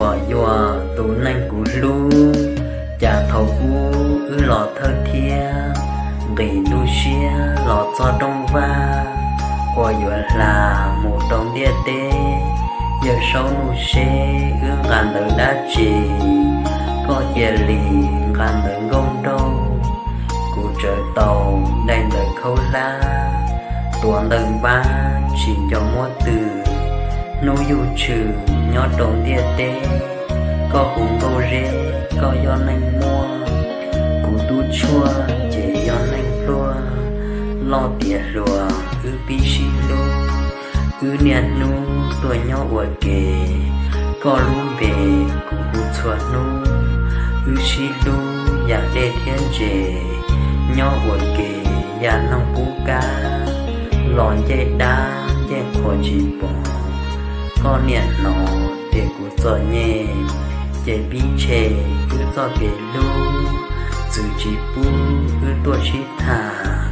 Uas yog tus neeg kuv hlub, cas thaum ub wb los thawj thiab, nqis lub siab los txog rooj vag, uas yuav hla mus rau ntiaj teb. Yawm saub nug seb wb nqa ntawv dab tsi, koj cia li nqa ntawv nkauj nraug. Kuv tsawv tau daim ntawv khaub hlab, tuav ntawv npab tsis nco muab twg. Hnub yuj tshwm nyob rau ntiaj teb, koj hu nkauj zeb koj yog neeg muaj, kuv tub tshuaj ces yog neeg pluag, loj tiav hluas wb pib sib hlub. Wb niaj hnub tuaj nyob ua ke, koj lub npe kuv hu txhua hnub, wb sib hlub yam dej thiab ntses, nyob ua ke yam noog pub kab, los ncej dab ncej qhua tsis pom, koj niaj hnov ces kuv txom nyem, ces pib tshem wb txoj kev hlub, txwv tsis pub wb tuaj sib tham,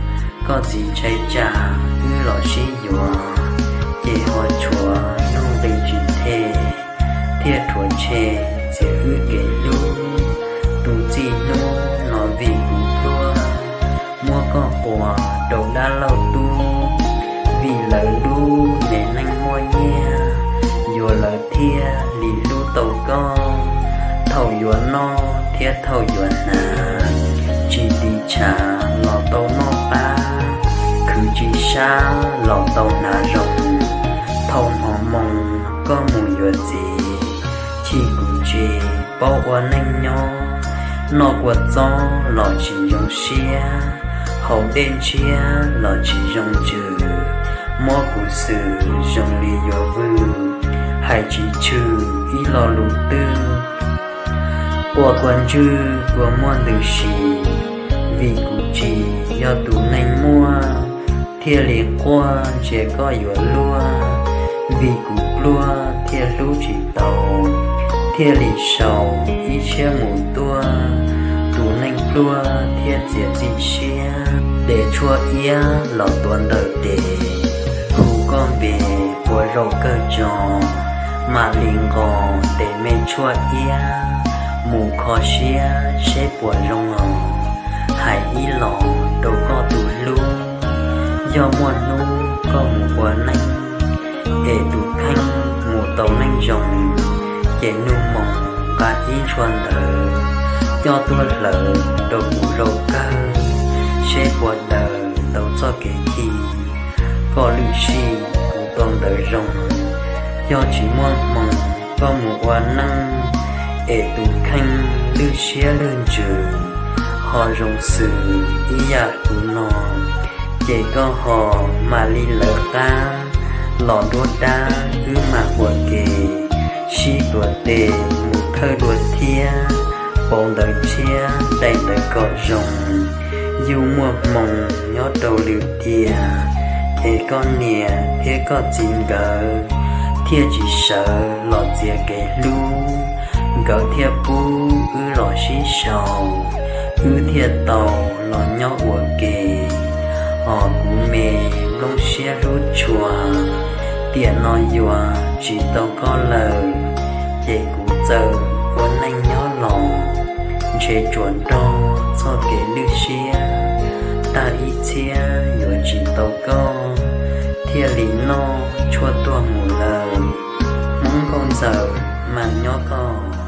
koj txiv ntshai tsam wb los sib yuav, ces ho tshuav nuj nqis tsis them, thiaj rhuav tshem txiav wb kev hlub. Tus txij hnub no vim kuv pluag, muab koj quas rau dab laug tub, vim lawv lub me neej muaj nyiaj, yuav lawv thiaj li hlub tau koj. Thaum yuav noj thiab thaum yuav hnav, tsis tiv tshav los tau noj qab, khwv tsis sab los tau hnav zoo. Thaum hmo moo koj mus yuav txiv, chim kuv tsis paub ua neej nyob, noj kua txob los tsis zoo siab, haus dej ntshiab los tsis zoo ntsws, muab kuv xwm zoo li yuav vwm, hais tsis tshwm ib lo lus twg. Quaj kua ntswg kua muag ntws si, vim kuv tsis yog tus neeg muaj, thiaj li quaj ntsia koj yuav luag. Vim kuv pluag thiaj hlub tsis tau, thiaj li sau ib tshiab mus tuaj. Tus neeg pluag thiaj txiav txim siab, de tshuaj iab los tuav ntawm tes, hu koj npe ua zaum kawg tso, mam li nqos tes me tshuaj iab, mus kho siab seb puas zoo os. Hais ib los rau koj tus hlub, yog muaj hnub koj mus ua neej, es tus kheej mus tau neej zoo, ces nug moo nqa ib ntshua ntawv, coj tuaj hlawv rau kuv zaum kawg, seb puas daws tau txoj kev chim. Kom lwm sij kuv tau ntawv zoo, yog tsis muaj hmoo koj mus ua neej, es tus kheej lwj siab lwj ntsws, ho zoo xws ib yam kuv no, ces koj ho mam li lawv qab los nruab dab wb mam ua ke, sib tuav tes mus thawj dua thiab, pauv ntawv tshiab daim ntawv kom zoo. Yus muaj hmoo nyob rau lwm tiam, es koj niam thiab koj txiv nkawd thiaj tsis sawv los txiav kev hlub, nkawd thiaj pub wb los sib sau, wb thiaj tau los nyob ua ke. Hos kuv me nplooj siab hlub tshua, tiam no yuav tsis tau koj lawm, ces kuv txawm ua neej nyob los ntshe tsuas nrog txoj kev lwj siab. Tag ib txhiab yuav tsis tau koj, thiaj li noj tshuaj tuag mus lawm. Hmoob nkauj ntxawm mas nyob koj.